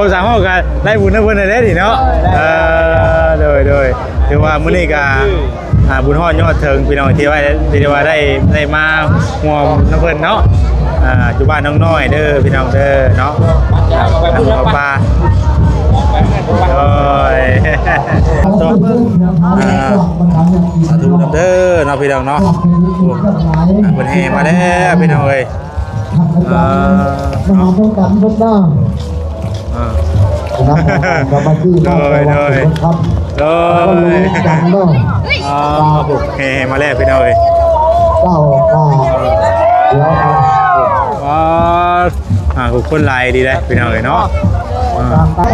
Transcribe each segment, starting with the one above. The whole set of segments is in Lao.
ເຮົາສາມເຮົາກໍໄດ້ບຸນນຳເພິ່ນນັ້ນແຫຼະນີ້ເນາະ. ເອີ ໂດຍ ໂດຍ ຖືວ່າມື້ນີ້ກໍ ອ່າ ບຸນຮອດຍອດເຖິງ ພີ່ນ້ອງ ທີ່ວ່າ ທີ່ວ່າໄດ້ ໄດ້ມາຮ່ວມນຳເພິ່ນເນາະ. ອ່າ ຢູ່ບ້ານນ້ອງນ້ອຍເດີ ພີ່ນ້ອງເດີເນາະ. ອ່າ ໂດຍ ອ່າ ສາທຸນຳເດີເນາະ ພີ່ນ້ອງເນາະ. ໂອ້ ອ່າ ເພິ່ນແຫ່ມາແລ້ວ ພີ່ນ້ອງເອີຍ. ເອີ ມາຮ່ວມກັນເບິດເນາະ. ອ່າ ໂດຍ ໂດຍ ໂດຍ ອ່າ ແຫ່ມາແລ້ວ ພີ່ນ້ອງເອີຍ. ເຈົ້າ ອ່າ ດຽວ ອ່າ ອ່າ ຄົນຫຼາຍດີເດ້ ພີ່ນ້ອງເອີຍເນາະ. ອ່າ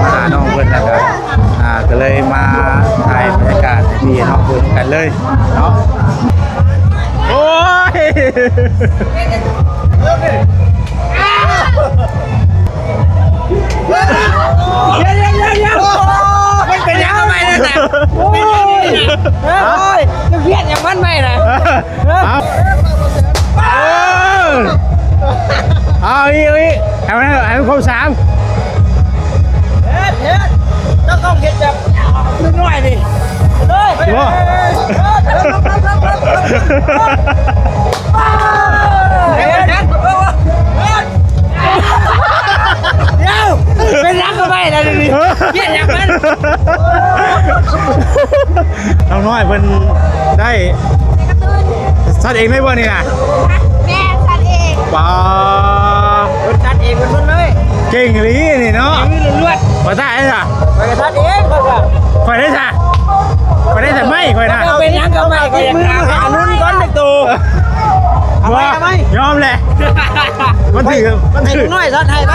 ມາຫານ້ອງເພິ່ນ ແລ້ວກໍ ອ່າ ກໍເລີຍມາຖ່າຍບັນຍາກາດໃຫ້ພີ່ນ້ອງເບິ່ງນຳກັນເລີຍເນາະ. ໂອ້ຍ ມັນເປັນຫຍັງກັນໃໝ່ນະ? ໂອ້ຍ ໂອ້ຍ ເຈົ້າຄຽດຫຍັງມັນໃໝ່ນະ? ເອົາ ເອີ ເອົາອີກ ເອົາອີກ ໃຫ້ມັນ ໃຫ້ມັນຄົບສາມ. ເຮັດ ເຮັດ ເຈົ້າຕ້ອງເຮັດແບບນ້ອຍໆນີ້ ເລີຍ ບໍ່ ເຮັດ ດຽວ ເປັນຫຍັງກໍໄປແລ້ວນີ້ ຄຽດຫຍັງມັນ? ນ້ອງນ້ອຍເພິ່ນໄດ້ ກາຕູນ ຊັດເອງເລີຍບໍ່ນີ້ນະ? ແມ່ນ ຊັດເອງ. ປ້າ ເພິ່ນຊັດເອງເພິ່ນເລີຍ ເກັ່ງອີ່ຫຼີນີ້ເນາະ. ເກັ່ງລ້ວນໆ ວ່າຕາຍເດ້ອ ຂ້ອຍກໍຊັດເອງ ຂ້ອຍກໍ ຂ້ອຍໄດ້ຊະ ຂ້ອຍໄດ້ແຕ່ໄມ້ຂ້ອຍນະ. ເປັນຫຍັງກໍໄມ້ ຂ້ອຍຢາກຖາມຫາລຸ້ນກ່ອນຈັກໂຕ. ເອົາໄວ້ ເອົາໄວ້ ຍອມແຫຼະ ມັນຖືກ ມັນຖືກ ໃຫ້ນ້ອຍຊັດໃຫ້ໄປ.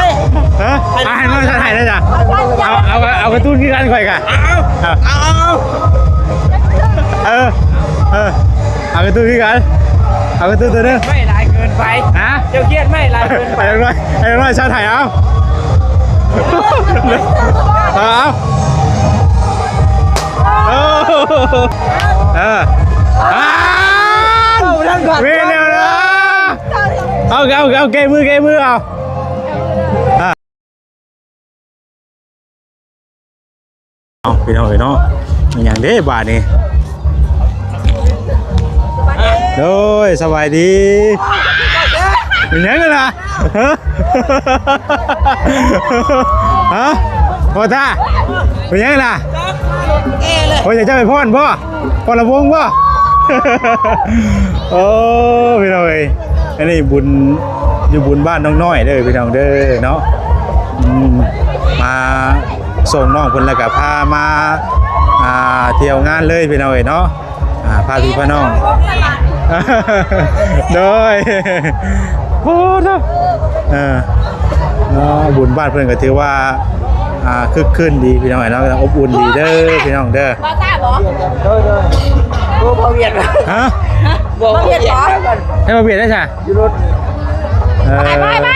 ຮະ ໃຫ້ນ້ອຍ ໃຫ້ນ້ອຍຊັດໃຫ້ໄດ້ຈ້ະ. ເອົາ ເອົາ ເອົາກາຕູນຄືກັນຂ້ອຍກະ. ເອົາ ເອົາ ເອົາ ເອີ ເອີ ເອົາກາຕູນຄືກັນ ເອົາກາຕູນໂຕໜຶ່ງ. ໄມ້ຫຼາຍເກີນໄປ. ຮະ ເຈົ້າຄຽດໄມ້ຫຼາຍເກີນໄປ. ໃຫ້ນ້ອຍ ໃຫ້ນ້ອຍຊັດໃຫ້ ເອົາ ເອົາ ເອົາ ເອີ ອ້າວ ເອົາທັງກ່ອນ ເວນແລ້ວນະ. ເອົາ ເອົາ ເອົາ ແກ້ມື ແກ້ມື ເອົາ ອ່າ ເອົາ ພີ່ນ້ອງເອີຍເນາະ ແມ່ນຫຍັງເດ້ບາດນີ້. ໂດຍ ສະບາຍດີ. ເປັນຫຍັງລະ? ຮະ? ພໍ່ຕາ ເປັນຫຍັງລະ? ເອີ ເພິ່ນຢາກເຈົ້າໃຫ້ພອນບໍ່? ຄົນລະວົງບໍ່? ໂອ້ ພີ່ນ້ອງເອີຍ ອັນນີ້ບຸນ ຢູ່ບຸນບ້ານນ້ອງນ້ອຍເດີພີ່ນ້ອງເດີເນາະ. ອືມ ມາສົ່ງນ້ອງເພິ່ນ ແລ້ວກໍພາມາ ອ່າ ທ່ຽວງານເລີຍພີ່ນ້ອງເອີຍເນາະ. ອ່າ ພາພີ່ພານ້ອງ ໂດຍ ໂອ້ໂທ ເອີ ເນາະ ບຸນບ້ານເພິ່ນກໍຖືວ່າ ອ່າ ຄຶກຄື້ນດີພີ່ນ້ອງເອີຍເນາະ ອົບອຸ່ນດີເດີພີ່ນ້ອງເດີ. ບ່າວຕາບໍ? ໂດຍ ໂດຍ ໂອ້ ບ່າວຫວຽດ ຮະ? ບ່າວຫວຽດບໍ? ໃຫ້ບ່າວຫວຽດໄດ້ຊະ ຢູ່ລົດ ເອີ ໄປ ໄປ ໄປ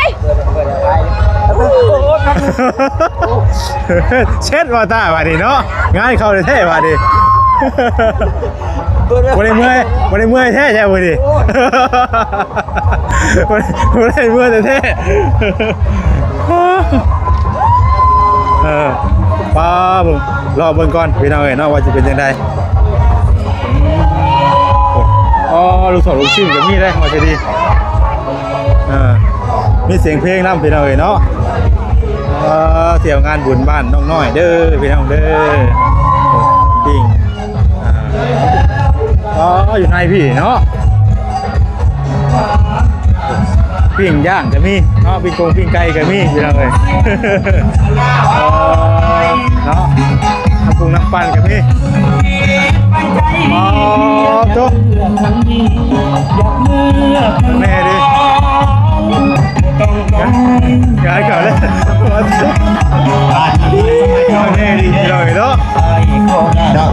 ເຊັດ ບ່າວຕາບາດນີ້ເນາະ ງານເຂົ້າແທ້ໆບາດນີ້. ບໍ່ໄດ້ເມື່ອຍ ບໍ່ໄດ້ເມື່ອຍແທ້ໃຊ່ມື້ນີ້ ບໍ່ໄດ້ ບໍ່ໄດ້ເມື່ອຍແທ້ໆ. ເອີ ປ້າເບິ່ງ ລໍເບິ່ງກ່ອນພີ່ນ້ອງເອີຍເນາະ ວ່າຊິເປັນຈັ່ງໃດ. ອໍ ລູກສອນລູກຊີ້ນກໍມີເດ້ ວ່າຊິດີ ເອີ ມີສຽງເພງນຳພີ່ນ້ອງເອີຍເນາະ. ເອີ ທ່ຽວງານບຸນບ້ານນ້ອງນ້ອຍເດີພີ່ນ້ອງເດີ ປີ້ງ ອ່າ ອໍ ຢູ່ໃນພີ້ເນາະ ປີ້ງຍ່າງກໍມີເນາະ ປີ້ງກົງປີ້ງໄກ່ກໍມີພີ່ນ້ອງເອີຍ ເນາະ ນ້ຳປຸງນ້ຳປັ່ນກໍມີ ອໍ ໂຕ ແນ່ເດ້ ຍ້າຍກ່ອນເລີຍ ແນ່ດີເລີຍເນາະ ເນາະ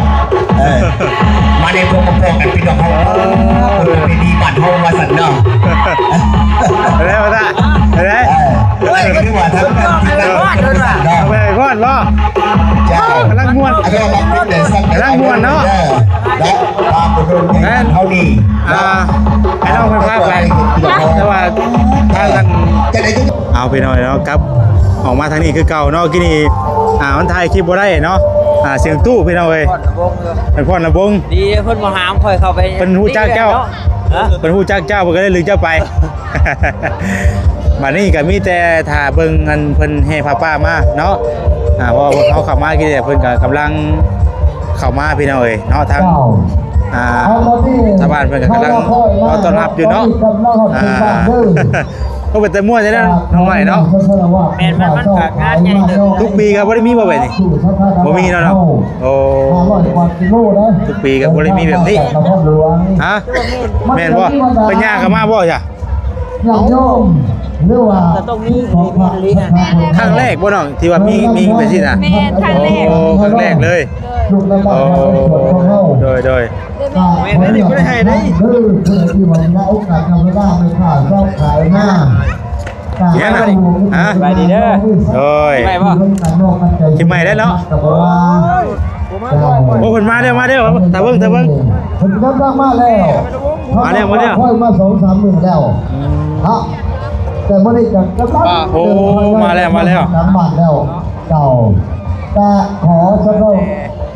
ເອີ ມາໃນພວກພ້ອມກັນພີ່ນ້ອງເຮົາ ເອີ ປະເພນີບ້ານເຮົາວ່າຊັ້ນເນາະ ແລ້ວນະ ໄດ້ ເອີ ຄືວ່າທາງນັ້ນ ເອົາໄປໃຫ້ພອນບໍ່? ເຈົ້າ ກຳລັງມ່ວນ ກຳລັງມ່ວນເນາະ ເນາະ ເຮົານີ້ ອ່າ ໃຫ້ນ້ອງເພິ່ນພາໄປ ແຕ່ວ່າທາງນັ້ນ ເອົາໄປໜ້ອຍເນາະ ກັບ ອອກມາທາງນີ້ຄືເກົ່າເນາະ. ກີ້ນີ້ ອ່າ ມັນຖ່າຍຄລິບບໍ່ໄດ້ເນາະ. ອ່າ ສຽງຕູ້ພີ່ນ້ອງເອີຍ ເພິ່ນຜ່ອນລຳໂພງ. ດີເພິ່ນບໍ່ຫາມຂ້ອຍເຂົ້າໄປ. ເພິ່ນຮູ້ຈັກເຈົ້າ. ຮະ? ເພິ່ນຮູ້ຈັກເຈົ້າ ເພິ່ນກໍເລີຍດຶງເຈົ້າໄປ. ບັດນີ້ກໍມີແຕ່ຖ້າເບິ່ງອັນເພິ່ນແຫ່ຜ້າປ່າມາເນາະ. ອ່າ ເພາະວ່າພວກເຮົາເຂົ້າມາກີ້ນີ້ ເພິ່ນກໍກຳລັງເຂົ້າມາພີ່ນ້ອງເອີຍເນາະ. ທາງ ອ່າ ຊາວບ້ານເພິ່ນກໍກຳລັງລໍຕ້ອນຮັບຢູ່ເນາະ. ອ່າ ກໍເປັນຕາມ່ວນຢູ່ເດ້ນ້ອງໃໝ່ເນາະ. ແມ່ນ ມັນ ມັນກໍງານໃຫຍ່ເຕີບ. ທຸກປີກໍບໍ່ໄດ້ມີບໍ່ແບບນີ້? ບໍ່ມີເນາະ. ໂອ້ ທຸກປີກໍບໍ່ໄດ້ມີແບບນີ້. ຮະ? ແມ່ນບໍ່? ເພິ່ນຍ່າງເຂົ້າມາບໍ່ຊະ? ຍາດໂຍມ ຫຼືວ່າ ກໍຕ້ອງມີ ມີອີ່ຫຼີນະ. ຄັ້ງແລກບໍ່ນ້ອງ ທີ່ວ່າມີ ມີແບບນີ້ນະ? ແມ່ນ ຄັ້ງແລກ. ໂອ້ ຄັ້ງແລກເລີຍ. ໂດຍ ໂອ້ ໂດຍ ໂດຍ. ແມ່ນ ອັນນີ້ບໍ່ໄດ້ໃຫ້ເດ້. ເອີ ເພື່ອທີ່ວ່າໃນໂອກາດທຳມະດາ ແມ່ຄ້າຊາວຂາຍນາ ຫຍັງນະ? ຮະ? ສະບາຍດີເດີ. ໂດຍ ໄດ້ບໍ່? ກິນໃໝ່ໄດ້ເນາະ. ໂອ້ຍ ໂອ້ ເພິ່ນມາແລ້ວ ມາແລ້ວ. ຖ້າເບິ່ງ ຖ້າເບິ່ງ ເພິ່ນກຳລັງມາແລ້ວ. ມາແລ້ວ ມາແລ້ວ. ຂ້ອຍມາສອງສາມມື້ແລ້ວ. ອືມ ຮະ? ແຕ່ມື້ນີ້ກໍກຳລັງ ໂອ້ ມາແລ້ວ ມາແລ້ວ ກຳລັງແລ້ວ. ເຈົ້າ ກະຂໍສະເໜີ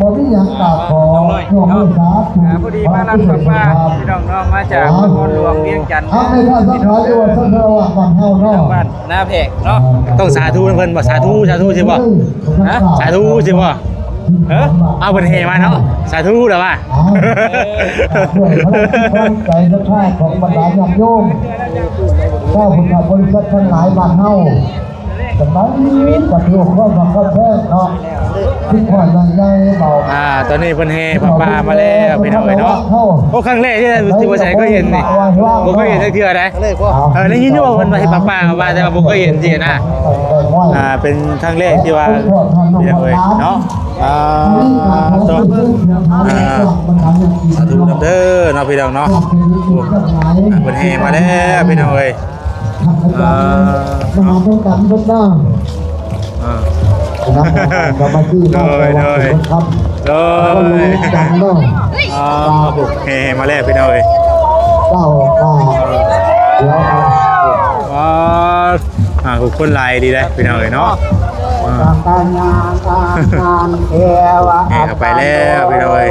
ບໍ່ມີຫຍັງ ກະຂໍຍົກມືສາທຸ. ອ່າ ພໍດີມາຮັບສະບາຍພີ່ນ້ອງເນາະ ມາຈາກນະຄອນຫຼວງວຽງຈັນ. ທາງແມ່ຄ້າຊາວຂາຍ ຫຼືວ່າຊາວລາວບ້ານເຮົາເນາະ ບ້ານນາແພກເນາະ. ຕ້ອງສາທຸນຳເພິ່ນບໍ່? ສາທຸ ສາທຸຊິບໍ່? ຮະ? ສາທຸຊິບໍ່? ເອີ ເອົາເພິ່ນແຫ່ມາເນາະ ສາທຸແລ້ວວ່າ. ອ່າ ດ້ວຍພະລານຂອງໃຈສັດທາຂອງບັນດາຍາດໂຍມ ຊາວພຸດທະບໍລິສັດທັງຫຼາຍບ້ານເຮົາ ສະບາຍດີ ປະເທດຄວາມຮັກຄວາມແພງເນາະ ຄືຄວາມໃຫຍ່ເບົາ. ອ່າ ຕອນນີ້ເພິ່ນແຫ່ຜ້າປ່າມາແລ້ວພີ່ນ້ອງເອີຍເນາະ. ໂອ້ ຄັ້ງແລກທີ່ ທີ່ວ່າໃສ່ ເຄີຍເຫັນນີ້ ບໍ່ເຄີຍເຫັນຈັກເທື່ອໃດ. ເອີ ໄດ້ຍິນຢູ່ວ່າເພິ່ນວ່າເຮັດຜ້າປ່າມາ ແຕ່ວ່າບໍ່ເຄີຍເຫັນຊີ້ນະ. ອ່າ ເປັນຄັ້ງແລກທີ່ວ່າ ພີ່ນ້ອງເອີຍເນາະ. ອ່າ ສາທຸນຳເດີເນາະ ພີ່ນ້ອງເນາະ. ເພິ່ນແຫ່ມາແລ້ວພີ່ນ້ອງເອີຍ. ເອີ ມານຳກັນເບິດເນາະ. ອ່າ ໂດຍ ໂດຍ ໂດຍ. ອ່າ ແຫ່ມາແລ້ວພີ່ນ້ອງເອີຍ. ເຈົ້າ ອ່າ ດຽວ ອ່າ ອ່າ ຄົນຫຼາຍດີເດ້ພີ່ນ້ອງເອີຍເນາະ. ອ່າ ແຫ່ເຂົ້າໄປແລ້ວພີ່ນ້ອງເອີຍ.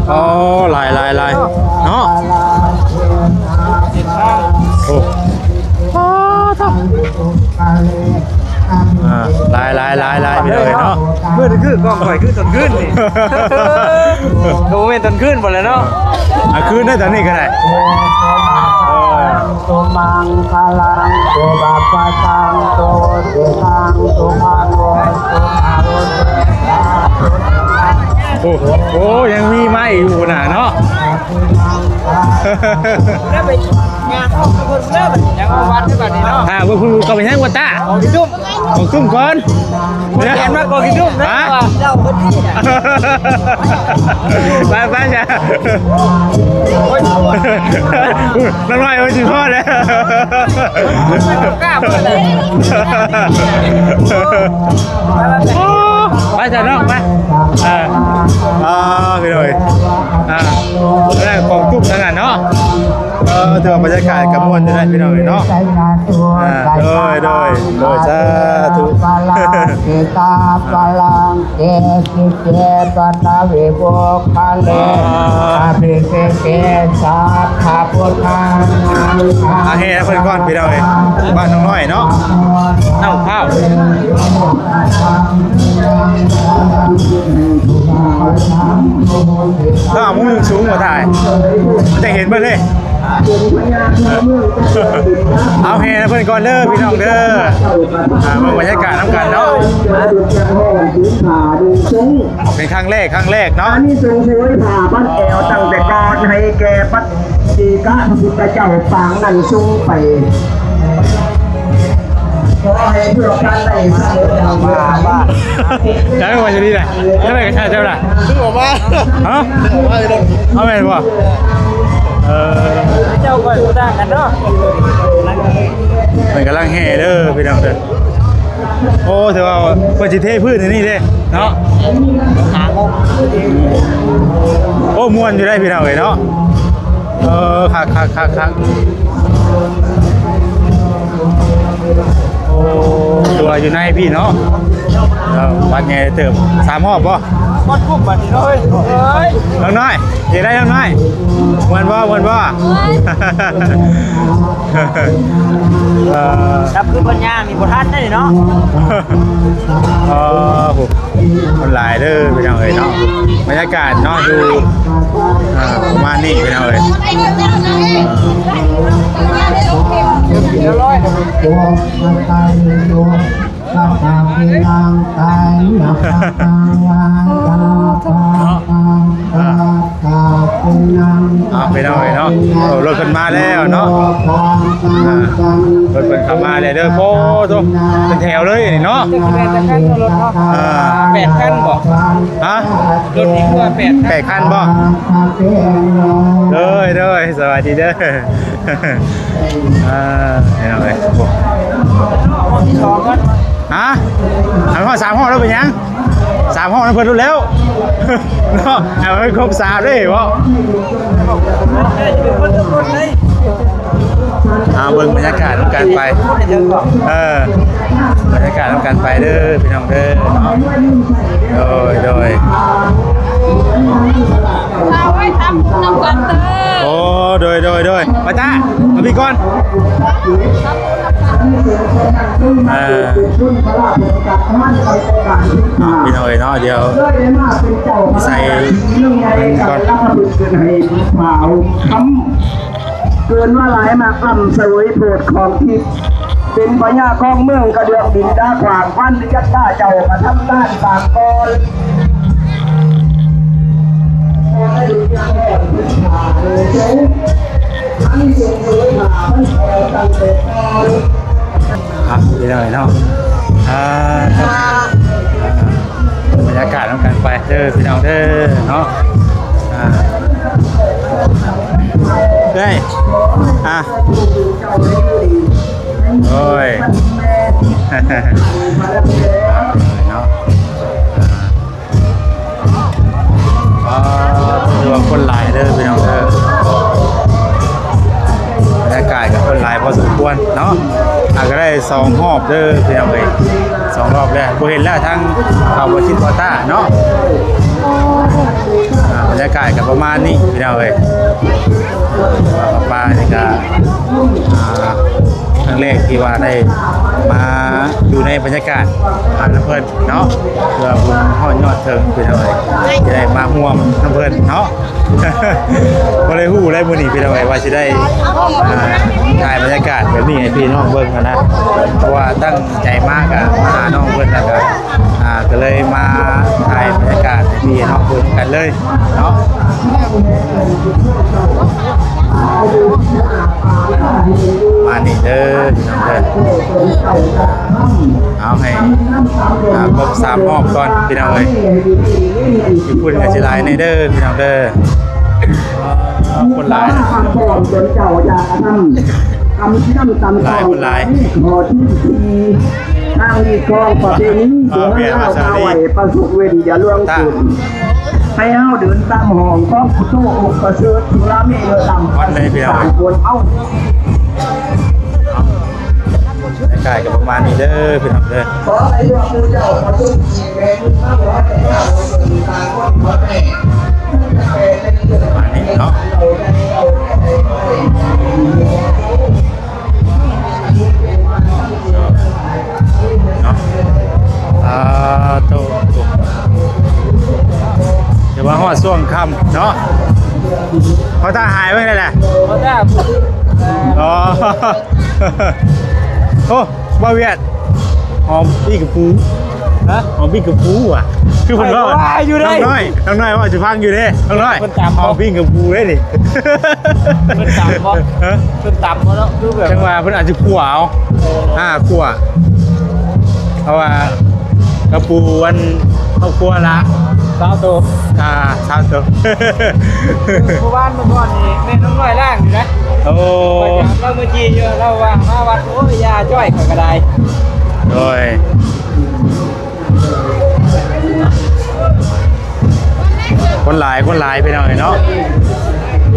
ໂອ້ ຫຼາຍໆໆເນາະ. ໂອ້ ອ່າ ຫຼາຍໆໆໆ ພີ່ນ້ອງເອີຍເນາະ. ມື້ນີ້ຄືກ້ອງຂ້ອຍຄືຕອນຄືນນີ້ ກໍບໍ່ແມ່ນຕອນຄືນບໍ່ແລ້ວເນາະ. ອ່າ ຄືນໄດ້ຕອນນີ້ກໍໄດ້. ໂອ້ ໂອ້ ຍັງມີມາອີກຢູ່ໜ້າເນາະ. ໄດ້ໄປຍ່າງເຂົ້າໄປເບິ່ງເດີ ຍັງບໍ່ວັດຄືກັນນີ້ເນາະ. ຖ້າເບິ່ງເພິ່ນກໍໄປແຮງວ່າຕາ ອອກກິນຕຸ້ມ ອອກຕຸ້ມກ່ອນ. ບໍ່ໄດ້ມາກໍກິນຕຸ້ມນະ ເຈົ້າເພິ່ນນີ້ນະ. ໄປ ໄປ ຈ້າ. ໂອ້ຍ ນ້ອງນ້ອຍເພິ່ນຊິພໍແລ້ວ. ໄປຊະນ້ອງ ໄປ. ເອີ ອ່າ ພີ່ນ້ອງເອີຍ ອ່າ ແລ້ວຂອງຈຸ້ມທາງນັ້ນເນາະ. ເອີ ຖືວ່າບັນຍາກາດກໍມ່ວນຢູ່ເດ້ພີ່ນ້ອງເອີຍເນາະ. ອ່າ ໂດຍ ໂດຍ ໂດຍ ສາທຸ. ເກ ເກ ປະຕະເວໂວຄະເລ ອະພິເສເກ ສັບພະພຸດທານັງ ອ່າ ແຫ່ເພິ່ນກ່ອນພີ່ນ້ອງເອີຍ ບ້ານນ້ອງນ້ອຍເນາະ ນ້ຳພ້າວ. ລາວມຸມສູງບໍ່ຖ່າຍ ມັນຈະເຫັນເບິດເລີຍ. ເອົາແຫ່ນຳເພິ່ນກ່ອນເດີພີ່ນ້ອງເດີ. ອ່າ ເບິ່ງບັນຍາກາດນຳກັນເນາະ ເປັນຄັ້ງແລກ ຄັ້ງແລກເນາະ. ອານິສົງສະເຫວີຍຜ້າພັນແອວຕັ້ງແຕ່ກ່ອນໃຫ້ແກ່ປັດເຈກະພະພຸດທະເຈົ້າປາງນັ້ນຊົງໄປ. ຂໍໃຫ້ພວກທ່ານໄດ້ສຳເລັດດັ່ງເດີ. ໃຊ່ວ່າຈະດີນະ ຈັ່ງໃດກໍໃຊ່ເຈົ້າລະ ຄືອອກມາ ຮະ ເອົາແມ່ນບໍ່? ເອີ ເຈົ້າຂ້ອຍບໍ່ຕ່າງກັນເນາະ ເພິ່ນກຳລັງແຫ່ເດີພີ່ນ້ອງເດີ. ໂອ້ ຖືວ່າເພິ່ນຊິເທພື້ນອັນນີ້ເດ້ເນາະ. ໂອ້ ມ່ວນຢູ່ໄດ໋ພີ່ນ້ອງເອີຍເນາະ. ເອີ ຄັກໆໆໆ ໂອ້ ຕົວຢູ່ໃນພີ້ເນາະ. ເອີ ວັດໃຫຍ່ເຕີບ ສາມຮອບບໍ່? ຮອດຄຸບບັດນີ້ເນາະເອີຍ. ນ້ອງນ້ອຍ ຢາກໄດ້ນ້ອງນ້ອຍ ມ່ວນບໍ່ ມ່ວນບໍ່? ເອີ ຈັບຄືເພິ່ນຍ່າງນີ້ບໍ່ທັນໄດ໋ເນາະ. ເອີ ຄົນຫຼາຍເດີພີ່ນ້ອງເອີຍເນາະ. ບັນຍາກາດເນາະ ຢູ່ ອ່າ ປະມານນີ້ພີ່ນ້ອງເອີຍ. ເອົາ ພີ່ນ້ອງເອີຍເນາະ ເອີ ລົດເພິ່ນມາແລ້ວເນາະ. ອ່າ ລົດເພິ່ນເຂົ້າມາແລ້ວເດີ. ໂອ້ໂຕ ເປັນແຖວເລີຍນີ້ເນາະ. ອ່າ ແປດຄັນບໍ່? ຮະ? ລົດນີ້ຄືວ່າແປດຄັນ ແປດຄັນບໍ່? ໂດຍ ໂດຍ ສະບາຍດີເດີ. ອ່າ ພີ່ນ້ອງເອີຍ ຮອບທີສອງກ່ອນ. ຮະ? ອັນຮອດສາມຮອບແລ້ວເປັນຫຍັງ? ສາມຮອບນຳເພິ່ນໂລດແລ້ວເນາະ. ເອົາໃຫ້ຄົບສາມເດ້ເບາະ. ອ່າ ເບິ່ງບັນຍາກາດນຳກັນໄປ. ເອີ ບັນຍາກາດນຳກັນໄປເດີພີ່ນ້ອງເດີເນາະ. ໂດຍ ໂດຍ ເອົາໄວ້ທຳບຸນນຳກັນເດີ. ໂອ້ ໂດຍ ໂດຍ ໂດຍ ປາຕາ ເອົາພີ້ກ່ອນ. ເອີ ພີ່ນ້ອງເອີຍເນາະ ດຽວໃສ່ເງິນກ່ອນ. ເກີນວ່າຫຼາຍມາກອຳສະເຫວີຍໂທດຂອງທິບ ເປັນພະຍາຂອງເມືອງກະເດືອງ ດິນດາຂວາງ ຄວັນລິຍັດຕາເຈົ້າກະທຳຕານປາງກ່ອນ. ອ່ະ ພີ່ນ້ອງເນາະ ອ່າ ບັນຍາກາດນຳກັນໄປເດີພີ່ນ້ອງເດີເນາະ. ອ່າ ເອີຍ ອ່ະ ໂອ້ຍ ເນາະ. ອ່າ ອ່າ ຖືວ່າຄົນຫຼາຍເດີພີ່ນ້ອງເດີ ບັນຍາກາດກໍຄົນຫຼາຍພໍສົມຄວນເນາະ. ອ່າ ກໍໄດ້ສອງຮອບເດີພີ່ນ້ອງເອີຍ ສອງຮອບແລ້ວ ບໍ່ເຫັນແລ້ວທາງເຂົາບໍ່ຊິດບໍ່ຕ້າເນາະ. ອ່າ ບັນຍາກາດກໍປະມານນີ້ພີ່ນ້ອງເອີຍ ອ່າ ປານີ້ກໍ ອ່າ ຄັ້ງແລກທີ່ວ່າໄດ້ມາຢູ່ໃນບັນຍາກາດ ອ່າ ນຳເພິ່ນເນາະ ເພື່ອບຸນຮອດຍອດເຖິງພີ່ນ້ອງເອີຍ ທີ່ໄດ້ມາຮ່ວມນຳເພິ່ນເນາະ. ບໍ່ໄດ້ຮູ້ໄດ້ມື້ນີ້ພີ່ນ້ອງເອີຍ ວ່າຊິໄດ້ ອ່າ ຖ່າຍບັນຍາກາດແບບນີ້ໃຫ້ພີ່ນ້ອງເບິ່ງຫັ້ນນະ ເພາະວ່າຕັ້ງໃຈມາກະມາຫານ້ອງເພິ່ນ ແລ້ວກະ ອ່າ ກໍເລີຍມາຖ່າຍບັນຍາກາດໃຫ້ພີ່ນ້ອງເບິ່ງກັນເລີຍເນາະ. ມານີ້ເດີພີ່ນ້ອງເດີ ເອົາໃຫ້ ອ່າ ຄົບສາມຮອບກ່ອນພີ່ນ້ອງເອີຍ. ຢູ່ພຸ້ນກໍຊິຫຼາຍແດ່ເດີພີ່ນ້ອງເດີ ຄົນຫຼາຍ ຫຼາຍ ຄົນຫຼາຍ. ທາງຮີດຄອງປະເພນີ ເອີ ເພນວ່າຊາລີ ປະສົກເວັນຢ່າລ່ວງເກີນ ໃຫ້ເຮົາເດີນຕາມຫ້ອງຂອງພຸດໂທອົງປະເສີດ ສຸລາເມວະດຳ ວັດໃດພີ່ນ້ອງ ເຮົາ ບັນຍາກາດກໍປະມານນີ້ເດີພີ່ນ້ອງເດີ ປະມານນີ້ເນາະ. ເນາະ ອ່າ ໂຕ ໂຕ ດຽວມາຮອດຊ່ວງຄ່ຳເນາະ ພໍ່ຕາຫາຍໄວ້ແລ້ວແຫຼະ ພໍ່ຕາ ອໍ ໂອ້ ບ່າວວຽດ ຫອມປີ້ງກະປູ ຮະ ຫອມປີ້ງກະປູຫວາ ຄືເພິ່ນເວົ້າ ຂ້ອຍກໍວ່າຢູ່ເດ້ ນ້ອງນ້ອຍ ນ້ອງນ້ອຍເວົ້າສູ່ຟັງຢູ່ເດ້ ນ້ອງນ້ອຍ ເພິ່ນຕຳ ຫອມປີ້ງກະປູເດ້ນີ້ ເພິ່ນຕຳບໍ່ ຮະ ເພິ່ນຕຳບໍ່ເນາະ ຄືແບບ ຈັ່ງວ່າເພິ່ນອາດຈະຂົ້ວເອົາ ອ່າ ຂົ້ວ ເພາະວ່າກະປູອັນຄອບຄົວລະ ຊາວໂຕ ອ່າ ຊາວໂຕ ເມື່ອວານເມື່ອກ່ອນນີ້ແມ່ນ້ອງນ້ອຍລ້າງຢູ່ນະ ໂອ້ ຂ້ອຍຖາມລາວມື້ກີ້ຢູ່ ລາວວ່າມາວັດ ໂອ້ຍ ຢ່າຈ້ອຍ ຂ້ອຍກໍໄດ້ ໂດຍ ຄົນຫຼາຍ ຄົນຫຼາຍ ພີ່ນ້ອງເອີຍເນາະ ຄື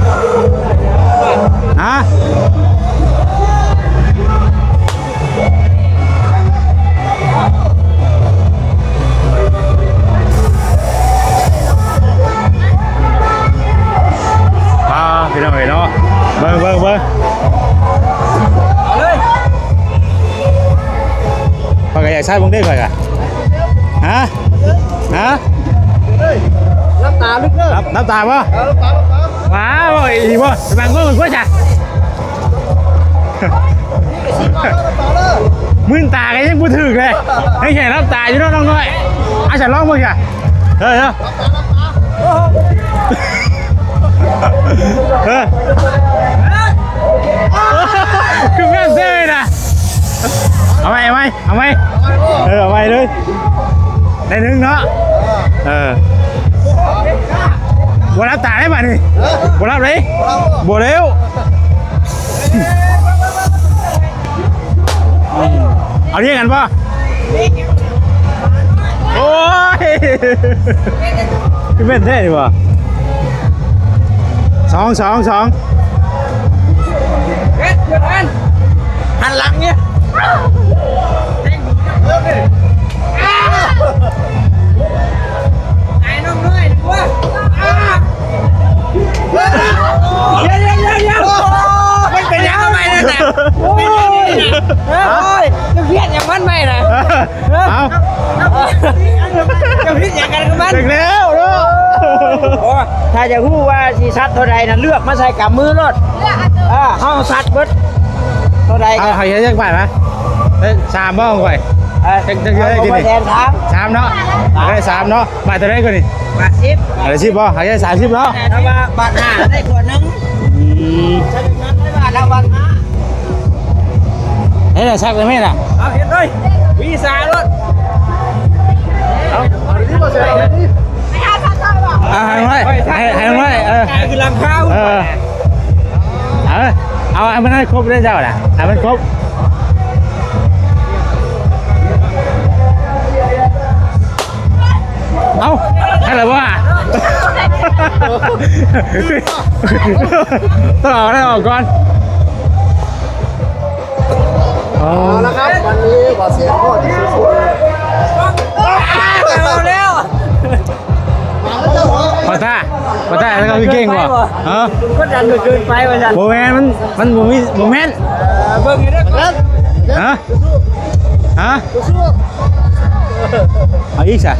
ຮະ? ອ່າ ພີ່ນ້ອງເອີຍເນາະ ເບິ່ງ ເບິ່ງ ເບິ່ງ ເອົາເລີຍ ຂ້ອຍກໍຢາກໃຊ້ເບິ່ງເດ້ ຂ້ອຍກໍ ຮະ? ຮະ? ຫຼັບຕາເດີ ຫຼັບ ຫຼັບຕາບໍ່? ເອີ ຫຼັບຕາ ຫຼັບຕາ ວ້າວ ອີ່ບໍ່ ບາງຄົນເພິ່ນກໍຈະ ມື່ນຕາກໍຍັງບໍ່ຖືກເລີຍ ໃຫ້ແຄ່ຫຼັບຕາຢູ່ເນາະ ນ້ອງນ້ອຍ ເອົາ ສະລອງເບິ່ງຊະ ເອີ ເອີ ເອີ ຄືແມ່ນເຊີຍນະ ເອົາໃໝ່ ເອົາໃໝ່ ເອົາໃໝ່ ເອີ ເອົາໃໝ່ເລີຍ ໄດ້ໜຶ່ງເນາະ ເອີ ບໍ່ຫຼັບຕາໄດ້ບາດນີ້ ບໍ່ຫຼັບເດ້ ບໍ່ແລ້ວ ເອົາລຽງກັນບໍ່? ໂອ້ຍ ຄືແມ່ນແທ້ນີ້ຫວາ ສອງ ສອງ ສອງ ເຮັດ ເຮັດ ຫັນຫຼັງນີ້ ໄອ້ນ້ອງນ້ອຍ ດຽວ ດຽວ ດຽວ ດຽວ ມັນເປັນຫຍັງກັນໃໝ່ນະ? ໂອ້ຍ ເປັນຫຍັງນີ້ນະ? ໂອ້ຍ ເຈົ້າຄຽດຫຍັງມັນໃໝ່ນະ? ເອົາ ເຈົ້າຜິດຫຍັງກັນກັບມັນ? ຈັກແລ້ວເນາະ ໂອ້ ຖ້າຢາກຮູ້ວ່າຊິຊັດເທົ່າໃດນະ ເລືອກມາໃສ່ກຳມືໂລດ ເລືອກເອົາໂຕ ເອີ ເຮົາຊັດເບິດ ເທົ່າໃດ ເອົາ ໃຫ້ເຮັດຈັກບາດນະ? ເອີ ສາມບໍ່ຂອງຂ້ອຍ? ເອີ ຈັກ ຈັກເທື່ອໄດ້ກິນນີ້? ສາມ ສາມເນາະ ເອົາໄດ້ສາມເນາະ. ບາດເທົ່າໃດກ່ອນນີ້? ບາດສິບ ບາດລະສິບບໍ່? ເອົາໄດ້ສາມສິບເນາະ. ແຕ່ວ່າບາດຫ້າໄດ້ຂວດໜຶ່ງ. ອືມ ບາດລະບາດຫ້າ. ເຮັດແລ້ວຊັກໄດ້ແມ່ນລະ? ເອົາເຮັດເລີຍ ວີຊາໂລດ. ເອົາ ເອົາດີໆ ບໍ່ແຊບດີ. ອ່າ ໃຫ້ນ້ອງນ້ອຍ ໃຫ້ ໃຫ້ນ້ອງນ້ອຍ ເອີ ກາຍຄືຫຼັງຄາ. ເອີ ເອົາ ເອົາໃຫ້ມັນໃຫ້ຄົບເດີເຈົ້ານະ ໃຫ້ມັນຄົບ. ເອົ້າ ໃຫ້ແລ້ວບໍ່? ຕ້ອງເອົາໃຫ້ອອກກ່ອນ. ເອົາລະຄັບ ວັນນີ້ບ່າວແສນກໍຊິສູ້ໆ ເອົາແລ້ວ. ປາຕາ ປາຕາ ແລ້ວກໍຄືເກັ່ງບໍ່? ຮະ? ກົດດັນເກີນໄປວ່າຊັ້ນ. ບໍ່ແມ່ນ ມັນ ມັນບໍ່ມີ ບໍ່ແມ່ນ. ເອີ ເບິ່ງຢູ່ເດີ. ຮະ? ຮະ? ເອົາອີກຊະ.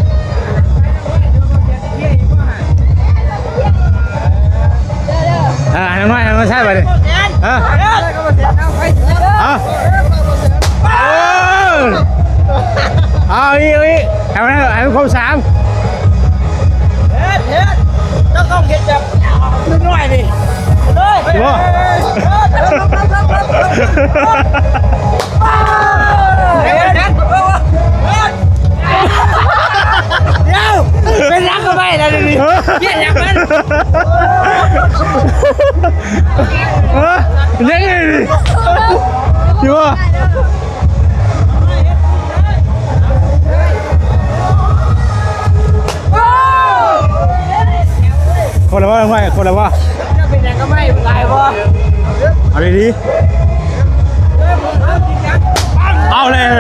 ອ່າ ໃຫ້ນ້ອງນ້ອຍ ໃຫ້ນ້ອງນ້ອຍໃຊ້ບາດນີ້. ເອີ ເອົາ ເອົາອີກ ເອົາອີກ ໃຫ້ມັນ ໃຫ້ມັນຄົບສາມ. ເຮັດ ເຮັດ ເຈົ້າຕ້ອງເຮັດແບບນ້ອຍໆນີ້ເລີຍ. ໂອ້ ເຮັດ ເຮັດ ດຽວ ເປັນຫຍັງກໍໄປແລ້ວນີ້? ເຮັດຫຍັງມັນ? ເອີ ເປັນຫຍັງນີ້? ຢູ່ບໍ່? ຄົນລະບໍ່ ຄົນລະບໍ່? ເຈົ້າເປັນຫຍັງກໍໄໝ້ຫຼາຍບໍ່? ເອົາດີໆ. ເອົາແລ້ວ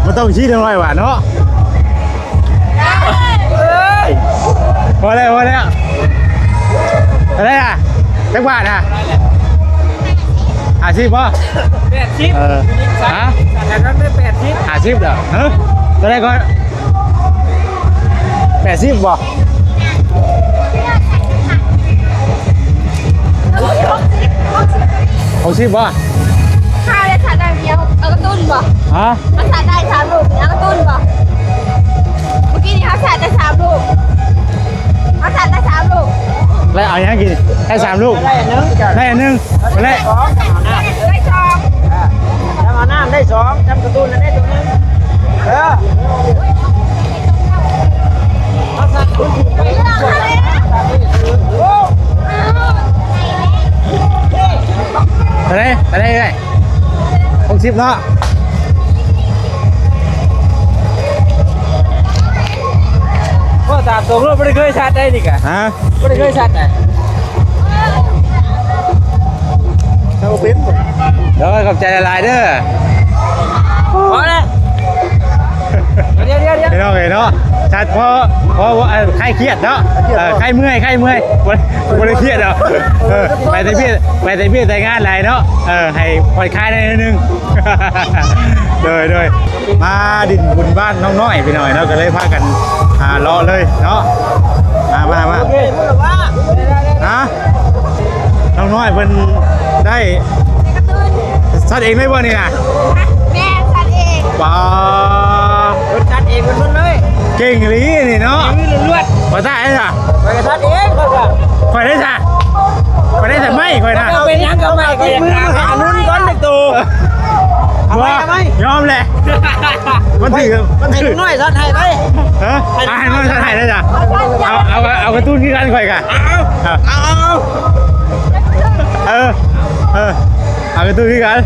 ບໍ່ຕ້ອງຊີ້ນ້ອຍວ່າເນາະ. ເອີຍ ພໍແລ້ວ ພໍແລ້ວ. ເທົ່າໃດລະ? ຈັກບາດນະ? ຫ້າສິບບໍ່? ແປດສິບ. ເອີ ຮະ? ແປດສິບເດີ. ຮະ? ເທົ່າໃດກ່ອນ? ແປດສິບບໍ່? ຫົກສິບບໍ່? ຂ້າໄດ້ສັດຢ່າງດຽວ ເອົາກະຕຸ້ນບໍ່? ຮະ? ເອົາສັດໄດ້ສາມລູກ ເອົາກະຕຸ້ນບໍ່? ເມື່ອກີ້ນີ້ເຮົາສັດໄດ້ສາມລູກ ເຮົາສັດໄດ້ສາມລູກ. ແລ້ວເອົາຫຍັງກິນ? ໄດ້ສາມລູກ ໄດ້ອັນໜຶ່ງ ໄດ້ອັນໜຶ່ງ. ໄດ້ສອງ ໄດ້ສອງ ເອີ ຈຳເອົານ້ຳໄດ້ສອງ ຈຳກະຕຸ້ນໄດ້ໂຕໜຶ່ງ. ເອີ ເທົ່າໃດ? ເທົ່າໃດເອື້ອຍ? ຫົກສິບເນາະ. ເວົ້າຕາມຕົງໂລດ ບໍ່ໄດ້ເຄີຍສັດໄດ໋ນີ້ກະ. ຮະ? ບໍ່ໄດ້ເຄີຍສັດນະ. ເຈົ້າເປັນບໍ່? ໂດຍ ຂອບໃຈຫຼາຍໆເດີ. ພໍແລ້ວ ດຽວໆໆ ພີ່ນ້ອງເອີຍເນາະ ສັດພໍ ພໍ ເອີ ຄາຍຄຽດເນາະ. ເອີ ຄາຍເມື່ອຍ ຄາຍເມື່ອຍ ບໍ່ ບໍ່ໄດ້ຄຽດດອກ. ເອີ ໄປແຕ່ວຽກ ໄປແຕ່ວຽກແຕ່ງານຫຼາຍເນາະ. ເອີ ໃຫ້ຜ່ອນຄາຍໄດ້ໜ້ອຍໜຶ່ງ. ໂດຍ ໂດຍ. ມາດິນບຸນບ້ານນ້ອງນ້ອຍພີ່ນ້ອງເນາະ ກໍເລີຍພາກັນ ອ່າ ເລາະເລີຍເນາະ. ມາ ມາ ມາ. ຮະ? ນ້ອງນ້ອຍເພິ່ນໄດ້ ກະຕຸ້ນ ສັດເອງເລີຍບໍ່ນີ້ນະ? ແມ່ນ ສັດເອງ. ປາ ເພິ່ນສັດເອງເພິ່ນເລີຍ. ເກັ່ງອີ່ຫຼີນີ້ເນາະ ມືລ້ວນໆ. ບໍ່ຕາຍເດ້ອ ຂ້ອຍກໍສັດເອງ ຂ້ອຍກໍ ຂ້ອຍໄດ້ຊະ ຂ້ອຍໄດ້ແຕ່ໄມ້ ຂ້ອຍນະ. ເຈົ້າເປັນຫຍັງກັບໄມ້? ຂ້ອຍຢາກຖາມ ອານຸນກ່ອນຈັກໂຕ. ບໍ່ ເອົາໄວ້ ເອົາໄວ້ ຍອມແຫຼະ. ມັນຖືກ ມັນຖືກ ໃຫ້ນ້ອງນ້ອຍສັດໃຫ້ໄວ້. ຮະ? ອ່າ ໃຫ້ນ້ອງນ້ອຍສັດໃຫ້ໄດ້ຈ້ະ. ເອົາ ເອົາ ເອົາກາຕູນຄືກັນຂ້ອຍກະ. ເອົາ ເອົາ ເອົາ ເອີ ເອີ ເອົາກາຕູນຄືກັນ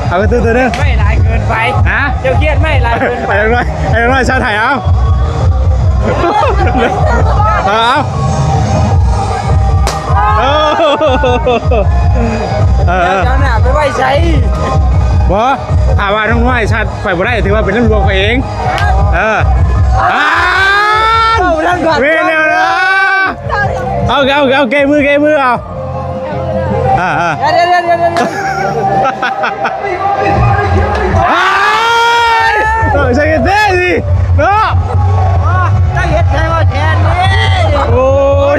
ເອົາກາຕູນໂຕໜຶ່ງ. ໄມ້ຫຼາຍເກີນໄປ. ຮະ? ເຈົ້າຄຽດໄມ້ຫຼາຍເກີນໄປ. ໃຫ້ນ້ອງນ້ອຍ ໃຫ້ນ້ອງນ້ອຍສັດໃຫ້ ເອົາ ເອົາ ເອີ ເອີ ເຈົ້າໜ້າໄປໄວ້ໃສ? ບໍ່ ຖ້າວ່ານ້ອງນ້ອຍສັດ ຂ້ອຍບໍ່ໄດ້ ຖືວ່າເປັນນ້ຳລວມຂ້ອຍເອງ. ເອີ ອ້າວ ເວົ້ນແລ້ວນະ. ເອົາ ເອົາ ເອົາ ແກ້ມື ແກ້ມື ເອົາ ອ່າ ອ່າ ດຽວ ດຽວ ດຽວ ດຽວ ອ້າຍ ເຈົ້າເຮັດແທ້ນີ້ເນາະ. ອໍ ເຈົ້າເຮັດໃສ່ວ່າແທນນີ້. ໂອ້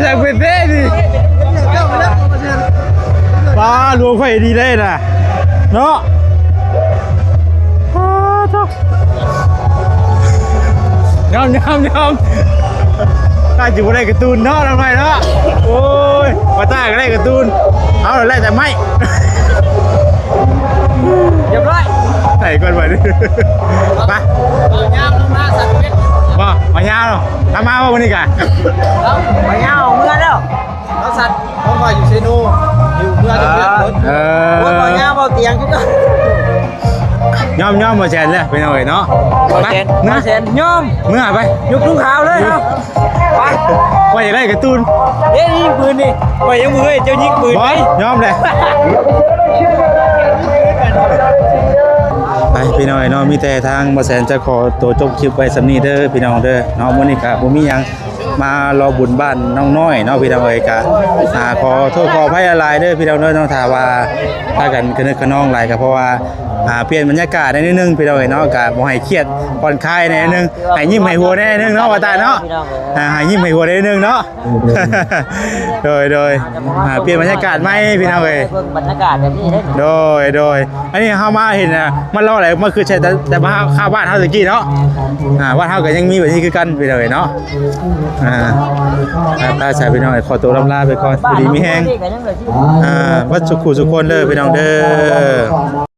ຊ່າງເປັນແທ້ນີ້. ປ້າ ລວມໄຟດີໄດ້ນະເນາະ. ປ້າ ໂທ້. ຍອມ ຍອມ ຖ້າຊິບໍ່ໄດ້ກາຕູນເນາະ ນ້ອງນ້ອຍເນາະ. ໂອ້ຍ ວ່າຕາກໍໄດ້ກາຕູນ ເຮົາໄດ້ແຕ່ໄມ້. ຮຽບຮ້ອຍ ໄດ້ກ່ອນບັດນີ້ ໄປ. ເອົາຍາວລົງມາສັດເປັດ ບໍ່ ມາຍາວ ລາວມາບໍ່ມື້ນີ້ກະ? ເອົາ ມາຍາວເມືອແລ້ວ. ເຮົາສັດ ເຮົາວ່າຢູ່ເຊໂນ ຢູ່ເມືອງເຊໂນ. ເອີ ໂອ້ຍ ເວົ້າຍາວເວົ້າຕຽງຄືກັນ. ຍອມ ຍອມ ບໍ່ແຊນແລ້ວ ພີ່ນ້ອງເອີຍເນາະ. ບໍ່ແຊນ ໄປ ເມືອ ບໍ່ແຊນ ຍອມ ເມືອໄປ ຍົກທຸງຂາວເລີຍເນາະ. ໄປ ຂ້ອຍຢາກໄດ້ກາຕູນ. ເດ້ ຍິງປືນນີ້ ຂ້ອຍຍັງບໍ່ເຄີຍເຈົ້າຍິງປືນ. ບໍ່ ເດ້ ຍອມແລ້ວ. ໄປ ພີ່ນ້ອງເອີຍເນາະ ມີແຕ່ທາງບໍ່ແຊນຈະຂໍຕົວຈົບຄລິບໄວ້ສ່ຳນີ້ເດີ ພີ່ນ້ອງເດີເນາະ. ມື້ນີ້ກະບໍ່ມີຫຍັງ ມາລໍບຸນບ້ານນ້ອງນ້ອຍເນາະ ພີ່ນ້ອງເອີຍ. ກະ ອ່າ ຂໍໂທດຂໍອະໄພຫຼາຍໆເດີ ພີ່ນ້ອງເດີເນາະ. ຖ້າວ່າພາກັນຄະນຶກຄະນອງຫຼາຍ ກະເພາະວ່າ ອ່າ ປ່ຽນບັນຍາກາດໜ້ອຍໜຶ່ງ ພີ່ນ້ອງເອີຍເນາະ. ກະບໍ່ໃຫ້ຄຽດ ຜ່ອນຄາຍໜ້ອຍໜຶ່ງ ໃຫ້ຍິ້ມໃຫ້ຫົວໜ້ອຍໜຶ່ງເນາະ ວ່າຕາເນາະ. ອ່າ ໃຫ້ຍິ້ມໃຫ້ຫົວໜ້ອຍໜຶ່ງເນາະ. ໂດຍ ໂດຍ ອ່າ ປ່ຽນບັນຍາກາດໃໝ່ ພີ່ນ້ອງເອີຍ. ເບິ່ງບັນຍາກາດແບບນີ້ເດ້. ໂດຍ ໂດຍ ອັນນີ້ເຮົາມາເຫັນ ອ່າ ມັນລໍແຫຼະ ມັນຄືໃຊ້ແຕ່ ແຕ່ບ້ານເຮົາ ຄາວບ້ານເຮົາແຕ່ກີ້ເນາະ. ອ່າ ບ້ານເຮົາກໍຍັງມີແບບນີ້ຄືກັນ ພີ່ນ້ອງເອີຍເນາະ. ອ່າ ໄປ ໄປ ຊະ ພີ່ນ້ອງເອີຍ ຂໍຕົວລຳລາໄປກ່ອນ ຢູ່ດີມີແຮງ ອ່າ ເບິດສູ່ຄູ່ສູ່ຄົນເດີ ພີ່ນ້ອງເດີ.